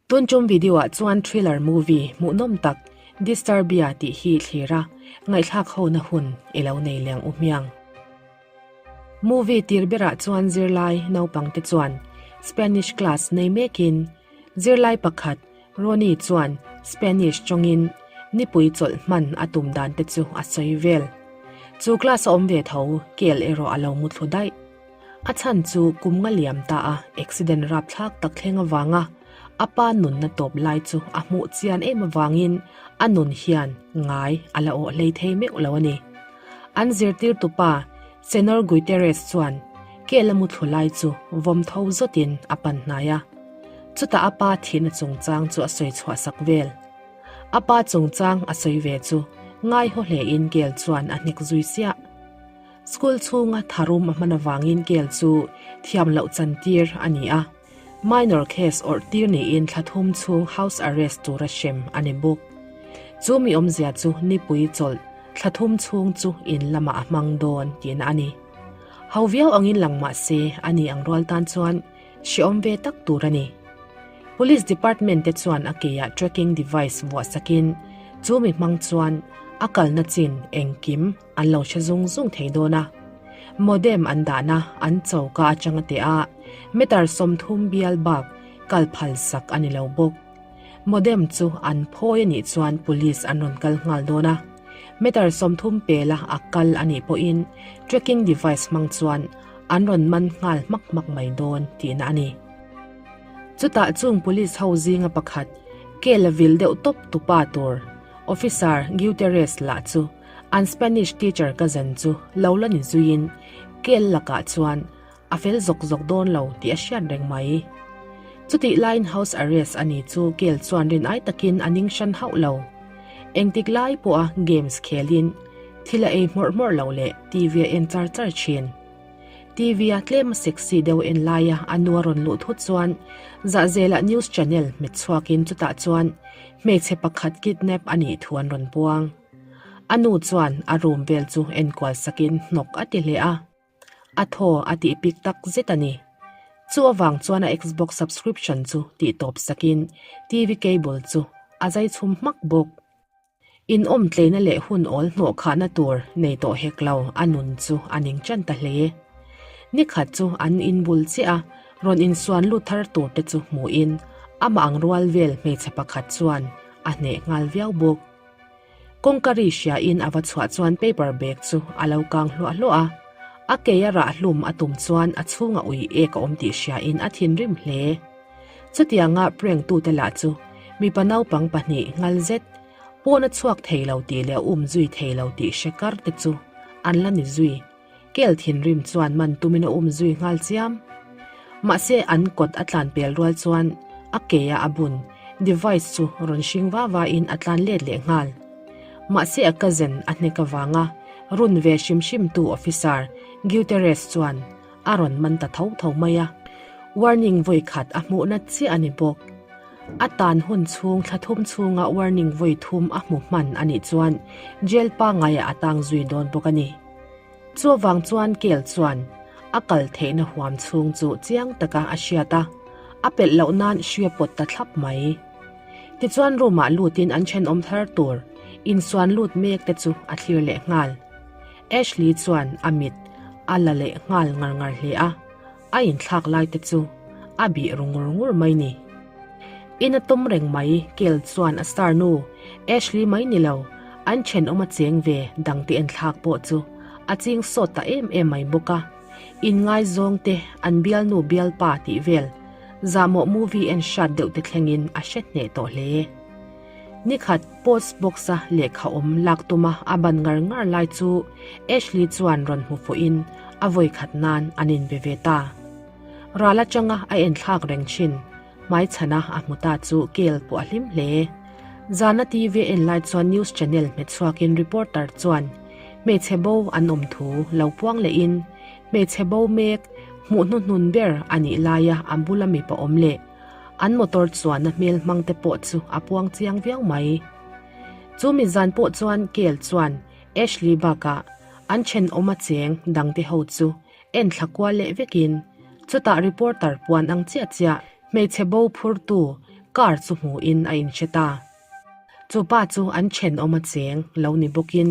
Tun tum video ah chuan thriller movie hmuhnawm tak Disturbia tih hi thlir a, ngaihthlak ho na hun i lo nei leng u hmiang. Movie tir berah chuan zirlai naupang te chuan Spanish class nei mekin zirlai pakhat Ronnie chuan Spanish tawngin nipui chawlh hman a tum dan te chu a sawi vel. Chu class a awm ve tho kel erawh a lo muthlu daih. A chhan chu kum nga liam ta a accident rapthlak tak thleng avanga a pa nunna tawp lai chu a hmuh chian em avangin a nun hian ngai a la awh hlei thei meuh lo a ni. An zirtirtupa Senor Guiterrez chuan kel a muthlu lai chu vawm tho zawtin a pan hnai a. Chutah a pa thihna chungchang chu a sawi chhuah sak vel. A pa chungchang a sawi ve chu ngaihaw hlein kel chuan a hnek zui siah. School chhunga tharum a hman avangin kel chu thiam loh chantir a ni a, minor case awrh tir niin thla thum chhung house arrest tura hrem a ni bawk. Chu mi awmzia chu nipui chawlh thla thum chhung chu in lamah a hmang dawn tihna a ni. Ho viau angin lang mah se a ni ang rual tan chuan hreawm ve tak tur a ni. Police department te chuan a keiah tracking device vuah sakin chu mi hmang chuan a kalna chin engkim An lo hre zung zung thei dawn a. Modem an dahna an choka atanga teh a, meter 30 bial bak kal phal sak a ni lo bawk. Modem chu an phawi a nih chuan police an rawn kal nghal dawn a. Meter 30 pela a kal a nih pawhin tracking device hmang chuan an rawn man nghal hmak hmak mai dawn tihna a ni. Chutah chung police ho zinga pakhat kel a vil deuh tawp tupa tur Officer Guterres lah chu An Spanish teacher cousin chu lo la ni zuiin kel lakah chuan a fel zawk zawk dawn lo tih a hriat reng mai. Chutih laiin house arrest a ni chu kel chuan rin ai takin a ning hran hauh lo. Engtik lai pawha games khelin thil a ei hmawrh hmawrh loh leh TV a en char char thin. TV a tlem a sexy deuh en laia a nu a rawn luh thut chuan zahzelah news channel hmet chhuakin chutah chuan hmeichhe pakhat kidnap a nih thu an rawn puang. A nu chuan a room vel chu enkual sakin hnawk a ti hle a, a thaw a tih pik tak zet a ni. Chu avang chuan a Xbox subscription chu tih tawp sakin TV cable chu a zai chhum hmak bawk. In awm tleina leh hun awl hnawh khahna tur nei tawh hek lo a nun chu a ning ṭan ta hle. Nikhat chu an inbul chiah a, rawn insuan lut thar tur te chu hmuhin amah ang rual vel hmeichhe pakhat chuan a hneh nghal viau bawk. Kawngka ri hria in a va chhuah chuan paper bag chu a lo kang hluah hluah a, a kei a rah hlum a tum chuan a chhunga ui ek a awm tih hria in a thinrim hle. Chutianga prank tute lah chu mipa naupang pahnih nghal zet, pawn a chhuak thei lo tih leh a um zui thei lo tih hre kar te chu an la ni zui. Kel thinrim chuan man tumin a um zui nghal chiam. Mahse an kawt a tlan pel rual chuan a ke a a bun device chu rawn hring va va in a tlan let leh nghal. Mahse a cousin a hnek avanga run ve hrim hrim tu officer Guterres chuan a rawn man ta tho tho mai a. Warning vawi khat a hmuhna chiah a ni bawk. A tan hun chhung thla thum chhunga warning vawi thum a hmu hman a nih chuan jail pangaiah a tang zui dawn bawk a ni. Chuvang chuan kel chuan a kal theihna huam chhung chu chiang taka a hriat a, a pelh loh nan hria pawt ta thlap mai. Tichuan room ah lutin an thenawm thar tur insuan lut mek te chu a thlir leh nghal. Ashley chuan a mit a la leh nghal ngar ngar hle a, a inthlak lai te chu a bih ru ngur ngur mai ni. In a tum reng mai kel chuan a star nu Ashley mai ni lo an thenawm a cheng ve dangte enthlak pawh chu a ching sawt ta em em mai bawk a. Inngaizawng te an bialnu bialpa tih vel zahmawh movie en hrat deuh te thlengin a hre hneh tawh hle. Nikhat post box a lehkha awm lak tuma a ban ngar ngar lai chu Ashley chuan rawn hmu fuhin a vawi khat nan an inbe ve ta. Ral atanga a enthlak reng thin hmaichhana a hmu ta chu kel pawh a hlim hle. Zana TV a en lai chuan news channel hmet chhuakin reporter chuan hmeichhe bo an awm thu lo puang lehin hmeichhe bo mek hmuh hnuhnun ber a nih laia a bula mipa awm leh An motor chuan a hmel hmang te pawh chu a puang chiang viau mai. Chu mi zan pawh chuan Kel chuan Ashley bakah an thenawm a cheng dangte ho chu en thla kual leh vekin chutah reporter puan ang chiah chiah hmeichhe bo phurtu Car chu hmuin a inhre ta. Chu pa chu an thenawm a cheng lo ni bawkin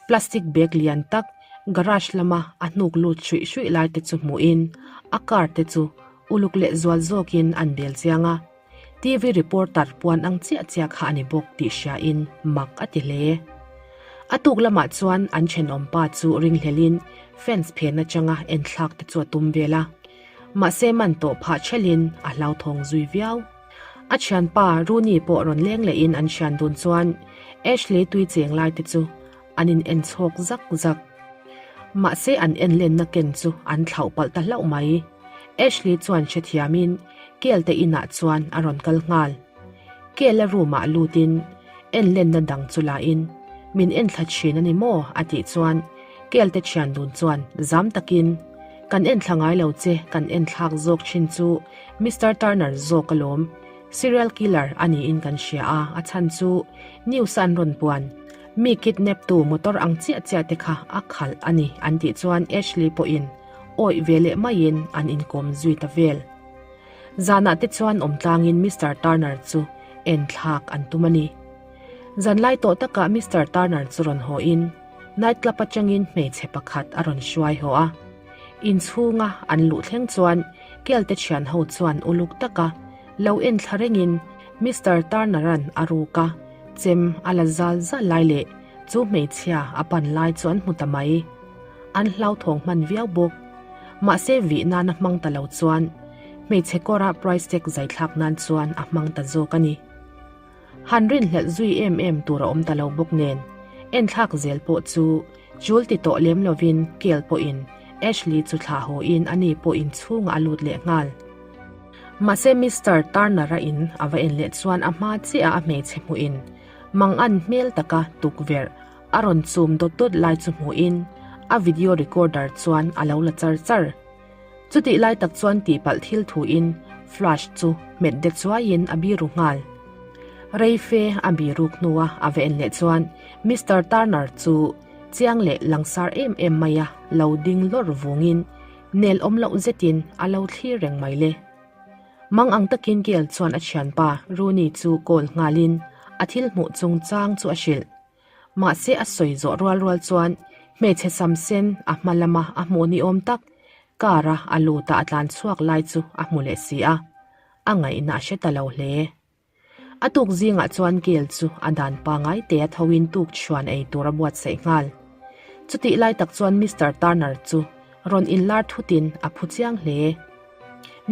plastic bag lian tak garage lama a hnuk lut hruih hruih lai te chu hmuin a car te chu uluk leh zual zawkin an bel chiang a. TV reporter puan ang chiah chiah kha a ni bawk tih hriain mak a ti hle. A tuk lamah chuan an thenawm pa chu ringhlelin fence phen atanga enthlak te chu a tum vel a. Mahse man tawh phah thelhin a hlauthawng zui viau. A thianpa Rooney pawh rawn leng lehin an thian dun chuan Ashley tui cheng lai te chu an in en chhawk zak zak. Mahse an en lenna ken chu an thlauh palh ta hlauh mai. Ashley chuan hrethiamin Kel te inah chuan a rawn kal nghal. Kel a room ah lutin en lenna dang chu lain min en thla thin a ni maw a tih chuan Kel te thian dun chuan zam takin Kan en thla ngai lo che, kan en thlak zawk thin chu Mister Turner zawk alawm. Serial killer a niin kan hria a, a chhan chu news a an rawn puan. Mi kidnap tu motor ang chiah chiah te kha a khalh a ni an tih chuan Ashley pawhin awih ve leh maiin an inkawm zui ta vel. Zanah te chuan awm tlangin Mister Turner chu en thlak an tum a ni. Zanlai tawh takah Mister Turner chu rawn haw in night club atangin hmeichhe pakhat a rawn hruai haw a. Inchhunga an luh thleng chuan Kel te thian ho chuan uluk taka lo en thla rengin Mister Turner-a'n a ruk a, chem a la zal zal lai leh chu hmeichhia a pan lai chu an hmu ta mai. An hlauthawng hman viau bawk. Mahse vih nana hmang ta lo chuan hmeichhe kawra price tag zai thlak nan chuan a hmang ta zawk a ni. Han rinhlelh zui em em tur a awm ta lo bawk nen, enthlak zel pawh chu chul ti tawh lem lovin Kel pawhin Ashley chu thlah haw in ani pawh inchhungah a lut leh nghal. Mahse Mister Turner-a in a va en leh chuan a hma chiah a hmeichhe hmuhin mangan hmel taka tukverh a rawn chum dawt dawt lai chu hmuhin a video recorder chuan a lo la char char. Chutih lai tak chuan tihpalh thil thuin flash chu hmet de chuaiin a biru nghal. Reife a biruk hnua a va en leh chuan Mister Turner chu chiang leh langsar em em maia lo ding lawr vungin nel awm loh zetin a lo thlir reng mai le. Mang ang takin Gail chuan a thianpa Rooney chu call nghalin a thil hmuh chungchang chu a hrilh. Mahse a sawi zawh rual rual chuan hmeichhe sam sen a hma lama a hmuh ni awm tak car a a lut a a tlan chhuak lai chu a hmu leh si a, a ngaihna a hre ta lo hle. A tuk zingah chuan Gail chu a dan pangai te a thoin tuk chhuan ei tur a buatsaih nghal. Chutih lai tak chuan Mister Turner chu rawn inlar thutin a phu chiang hle.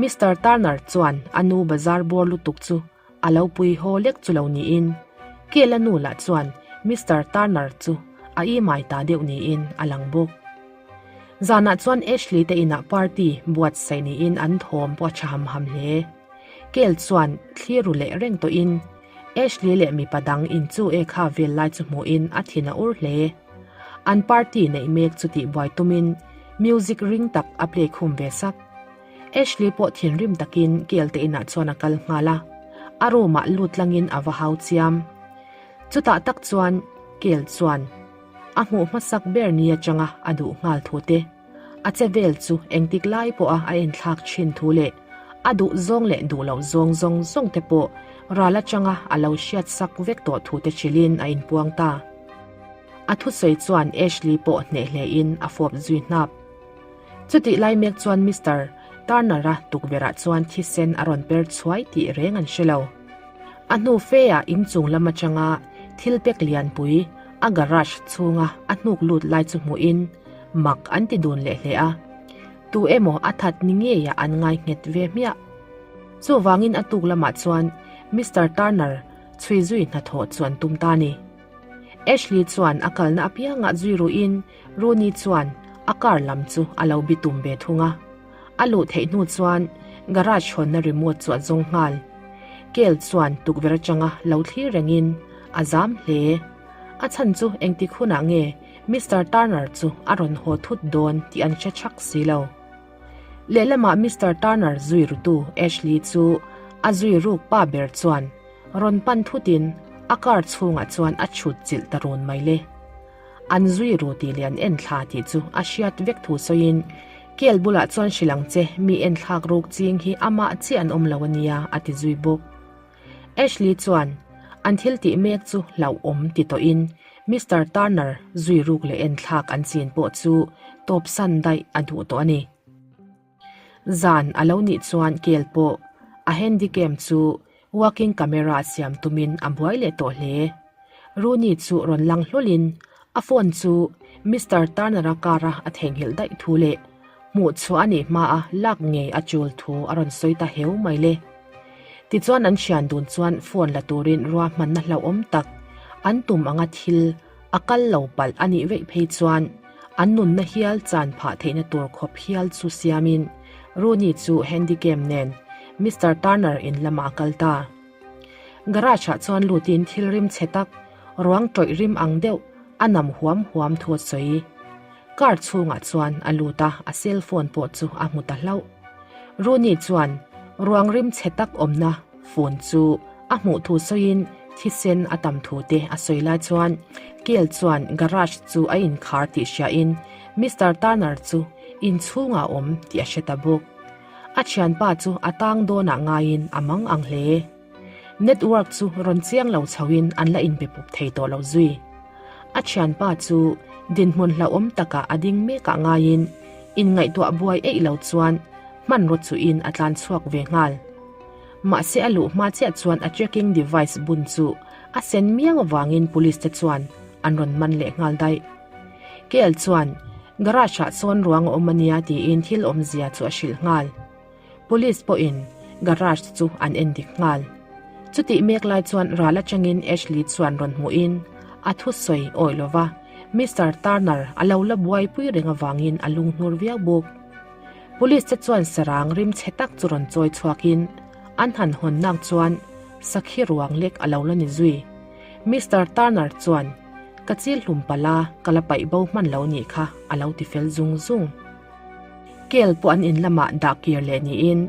Mister Turner chuan a nu bazar bawr lutuk chu A lo pui haw lek chu lo niin, Kela nu lah chuan Mister Turner chu a imai ta deuh niin a lang bawk. Zanah chuan Ashley te inah party buatsaih niin an thawm pawh a tha ham ham hle. Kel chuan thlir ru leh reng tawhin Ashley leh mipa dang inchu e kha vel lai chu hmuhin a thin a ur hle. An party neih mek chu tihbuai tumin music ring tak a play khum ve sak. Ashley pawh thinrim takin Kel te inah chuan a kal nghal a, a room ah lut tlangin a va hau chiam. Chutah tak chuan Kel chuan a hmuh hmasak ber ni atanga a duh nghal thu te, a che vel chu engtik lai pawha a enthlak thin thu leh a duh zawng leh duh loh zawng zawng zawng te pawh ral atanga a lo hriat sak vek tawh thu te hrilhin a inpuang ta. A thusawi chuan Ashley pawh hneh hlein a fawp zui hnap. Chutih lai mek chuan Mister Turner-a tukverhah chuan thisen a rawn per chhuai tih reng an hre lo. A hnu feah inchung lam atanga thil pek lianpui a garage chhunga a hnuk lut lai chu hmuhin mak an ti dun leh hle a. Tu emaw a that ni ngeiah an ngai nghet ve hmiah. Chuvangin a tuk lamah chuan Mister Turner chhui zui hnathawh chu an tum ta ni. Ashley chuan a kalna apiangah zui ruhin Rooney chuan a car lam chu a lo bi tum ve thung a. A luh theih hnu chuan garage hawnna remote chu a zawng nghal. Kel chuan tukverh atanga lo thlir rengin a zam hle. A chhan chu engtik hunah nge Mister Turner chu a rawn haw thut dawn tih an hre chak si lo. Lehlamah Mister Turner zui rutu Ashley chu a zui ruk pa ber chuan rawn pan thutin a car chhungah chuan a chhut chilh ta run mai le. An zui ru tih leh an en thla tih chu a hriat vek thu sawiin, Kel bulah chuan hrilh ang che, mi en thlak ruk ching hi amah chiah an awm lo a nia, a ti zui bawk. Ashley chuan an thil tih mek chu hlauhawm ti tawhin Mister Turner zui ruk leh enthlak an chin pawh chu tawpsan daih a duh tawh a ni. Zan a lo nih chuan kel pawh a handycam chu walking camera siam tumin a buai leh tawh hle. Rooney chu rawn lang hlawlin a phone chu Mister Turner-a car-a a theihnghilh daih thu leh hmuh chhuah a nih hmaa lak ngei a chul thu a rawn sawi ta heu mai le. Tichuan an thian dun chuan phone la turin ruahmanna hlauhawm tak an tum anga thil a kal lo palh a nih veih phei chuan an nunna hial chan phah theihna tur khawp hial chu siamin Rooney chu handycam nen Mister Turner in lamah a kal ta. Garage ah chuan lutin thil rim chhe tak, ruang tawih rim ang deuh a nam huam huam thu a sawi. Car chhungah chuan a lut a, a cell phone pawh chu a hmu ta hlauh. Rooney chuan ruang rim chhe tak awmna phone chu a hmuh thu sawiin thisen a tam thu te a sawi lai chuan Kale chuan garage chu a inkhar tih hriain Mister Turner chu inchhungah a awm tih a hre ta bawk. A thianpa chu a tang dawnah ngaiin a mang ang hle. Network chu rawn chiang lo chhoin an la inbe pawp thei tawh lo zui. A thianpa chu dinhmun hlauhawm takah a ding mekah ngaiin inngaihtuah buai eih lo chuan hmanraw chuhin a tlan chhuak ve nghal. Mahse a luh hma chiah chuan a tracking device bun chu a sen miau avangin police te chuan an rawn man leh nghal daih. Kel chuan garage ah sawn ruang a awm ania tiin thil awmzia chu a hrilh nghal. Police pawhin garage chu an en dik nghal. Chutih mek lai chuan ral atangin Ashley chuan rawn hmuhin a thusawi awih lova Mister Turner a lo la buaipui reng avangin a lunghnur viau bawk. Police te chuan sarang rim chhe tak chu rawn chawi chhuakin an han hawn nak chuan sakhi ruang lek a lo la ni zui. Mister Turner chuan Ka chil hlum palh a, ka la paih bo hman lo nih kha a lo ti fel zung zung. Kel pawh an in lamah dah kir leh niin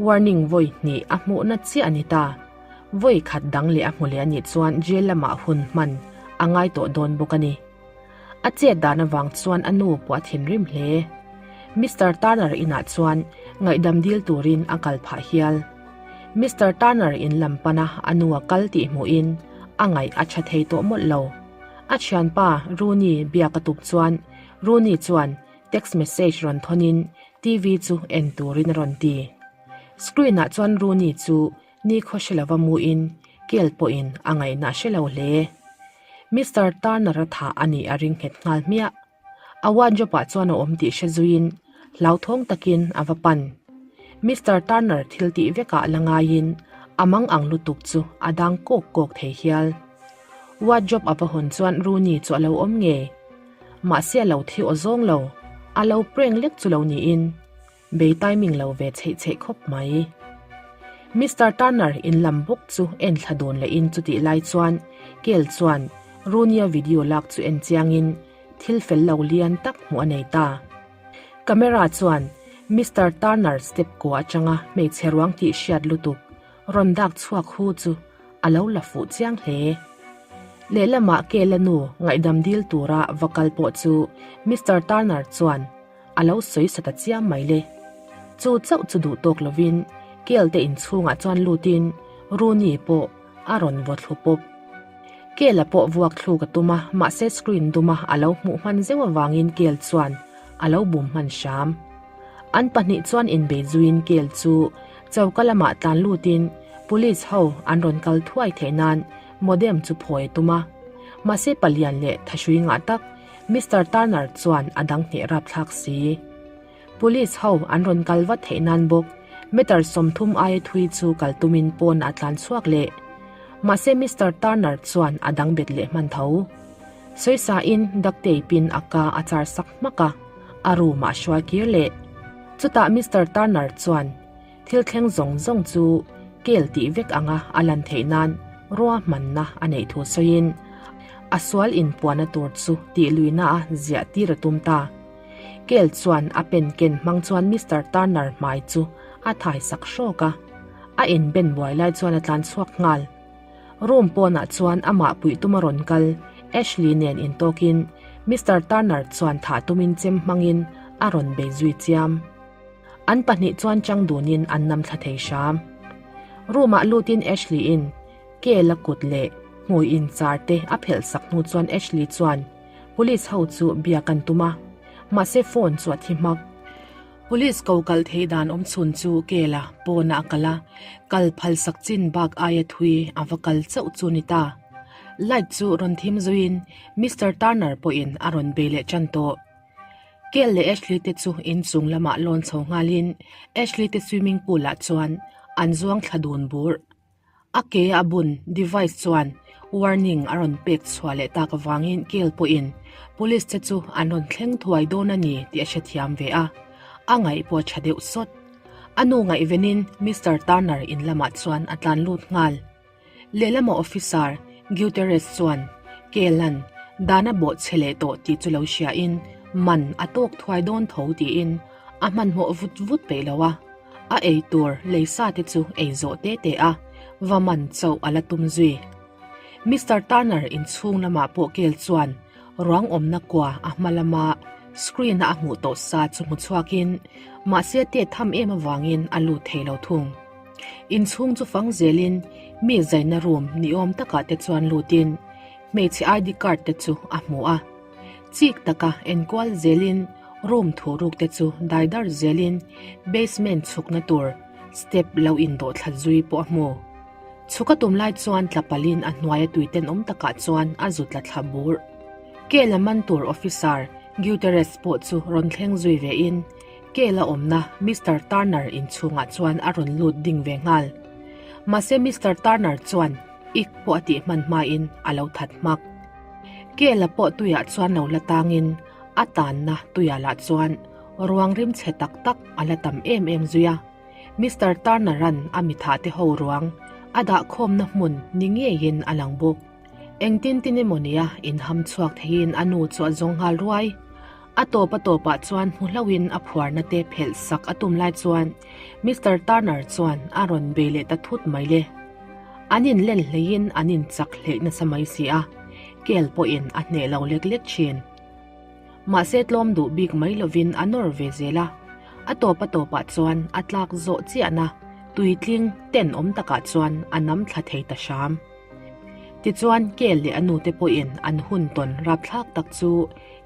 warning vawi hnih a hmuhna chiah a ni ta. Vawi khat dang leh a hmu leh a nih chuan jail lamah hun hman a ngai tawh dawn bawk a ni. A chet dan avang chuan a nu pawh a thinrim hle. Mister Turner inah chuan ngaihdam dil turin a kal phah hial. Mister Turner in lam pana a nu a kal tih hmuhin a ngaih a tha thei tawh mawlh lo. A thianpa Rooney biak a tuk chuan Rooney chuan Text message rawn thawnin TV chu en turin a rawn ti. Screen ah chuan Rooney chu nikhaw hre lova muin kel pawhin a ngaihna a hre lo hle. Mister Turner-a thah a nih a ring nghet nghal hmiah. A wardrobe ah chuan a awm tih hre zuiin hlauthawng takin a va pan. Mister Turner thil tih vekah la ngaiin a mang ang lutuk chu a dang kawk kawk thei hial. Wardrobe a va hawn chuan Rooney chu a lo awm ngei. Mahse a lo thi aw zawng lo, a lo prank lek chu lo niin bei timing lo ve chheih chheih khawp mai. Mister Turner in lam bawk chu en thla dawn leh in chutih lai chuan Kel chuan Rooney-a video lak chu en chiang in thil fel lo lian tak hmuh a nei ta. Camera chuan Mister Turner step kua atanga hmeichhe ruang tih hriat lutuk rawn dak chhuak hu chu a lo la fuh chiang hle. Lehlamah Kela nu ngaihdam dil tura va kal pawh chu Mister Turner chuan a lo sawi sa ta chiam mai le. Chu chauh chu duh tawk lovin Kel te inchhungah chuan lutin Rooney pawh a rawn vaw thlu pawp. Kela pawh vuak thluk a tum a, mahse screen duma a lo hmuh hman zeuh avangin Kel chuan a lo bum hman hram. An pahnih chuan inbei zuiin Kel chu choka lamah tlan lutin police ho an rawn kal thuai theih nan modem chu phawi a tum a. Mahse palian leh thahrui ngah tak Mister Turner chuan a dang hneh rapthlak si. Police ho an rawn kal vat theih nan bawk meter 30 aia thui chu kal tumin pawn a tlan chhuak leh. Mahse Mister Turner chuan a dang bet leh hman tho. Sawisain duct tape in a ka a char sak hmak a, a room ah a hruai kir leh. Chutah Mister Turner chuan thil thleng zawng zawng chu kel tih vek anga a lan theih nan ruahmanna a neih thu sawiin a sual inpuahna tur chu tih luihna a ziah tir a tum ta. Kel chuan a pen ken hmang chuan Mister Turner hmai chu a thai sak hrawk a, a inben buai lai chuan a tlan chhuak nghal. Room pawnah chuan amah puih tuma rawn kal Ashley nen intawkin Mister Turner chuan thah tumin chem hmangin a rawn bei zui chiam. An pahnih chuan chang dunin an nam thla thei hram. Room-ah lutin Ashley-in. Kela kut leh hmui inchar te a phelh sak hnu chuan Ashley chuan Police ho chu biak an tum a, mahse phone chu a thi hmak. Police ko kal thei dan awm chhun chu Kela pawnah a kal a, kal phal sak chin bak aia thui a va kal chauh chu ni ta. Light chu rawn thim zuiin Mister Turner pawhin a rawn bei leh tan tawh. Kel leh Ashley te chu inchung lamah lawn chho nghalin Ashley te swimming pool ah chuan an zuang thla dun bur. A ke a bun device chuan warning a rawn pek chhuah leh tak avangin Kel pawhin police te chu an rawn thleng thuai dawn a ni tih a hrethiam ve a, a ngaih pawh a tha deuh sawt. A nu ngaihvenin Mister Turner in lamah chuan a tlan lut nghal. Lehlama officer Guterres chuan Kelan dan a bawh chhe leh tawh tih chu lo hriain man a tawk thuai dawn tho tiin a hmanhmawh vut vut peih lo a, a ei tur lei sa te chu ei zawh te te a, va man chauh a la tum zui. Mister Turner inchhung lamah pawh Kel chuan ruang awmna kua a hma lama screen a a hmuh tawh sa chu hmu chhuakin mahse tet tham em avangin a lut thei lo thung. Inchhung chu fang zelin mi zaina room ni awm takah te chuan lutin hmeichhe ID card te chu a hmu a. Chik taka enkual zelin room thuruk te chu daidar zelin basement chhukna tur step lo indawh thla zui pawh a hmu. Chhuk a tum lai chuan tla palin a hnuaia tui tenawm takah chuan a zut la thla bur. Kel a man tur officer Guterres pawh chu rawn thleng zui vein Kel a awmna Mister Turner inchhungah chuan a rawn lut ding ve nghal. Mahse Mister Turner chuan ik pawh a tih hman hmain a lo that hmak. Kel a pawh tuiah chuan lo la tangin a tanna tuiah lah chuan ruang rim chhe tak tak a la tam em em zui a. Mister Turner-a'n a mithah te ho ruang a dah khawmna hmun ni ngeiin a lang bawk. Engtin tin emaw nia inham chhuak theiin a nu chu a zawng nghal ruai. A tawp a tawpah chuan hmu hlauhin a phuarna te phelh sak a tum lai chuan Mister Turner chuan a rawn bei leh ta thut mai le. An inlen hleiin an inchak hleih nasa mai si a, kel pawhin a hneh lo lek lek thin. Mahse tlawm duh bik mai lovin a nawr ve zel a, a tawp a tawpah chuan a tlak zawh chiahna tuitling tenawm takah chuan a nam thla thei ta hram. Tichuan kel leh a nute pawhin an hun tawn rapthlak tak chu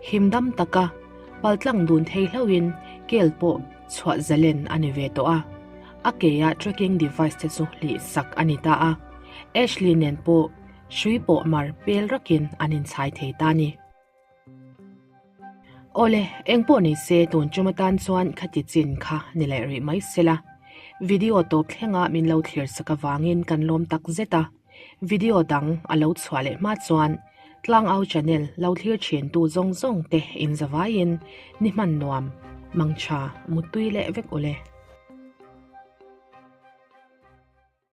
himdam taka paltlang dun thei hlauhin kel pawh chhuah zalen a ni ve tawh a. A keia tracking device te chu hlih sak a ni ta a, Ashley nen pawh hrui pawh mar pel rakin an inchhai thei ta a ni. Awle, eng pawh ni se tun tum atan chuan khati chin kha ni leh rih mai sela. Video tawp thlenga min lo thlir sak avangin kan lawm tak zet a. Video dang a lo chhuah leh hma chuan Tlangau channel lo thlir thin tu zawng zawng te in zavaiin ni hman nuam, mangtha, muttui leh vek ule.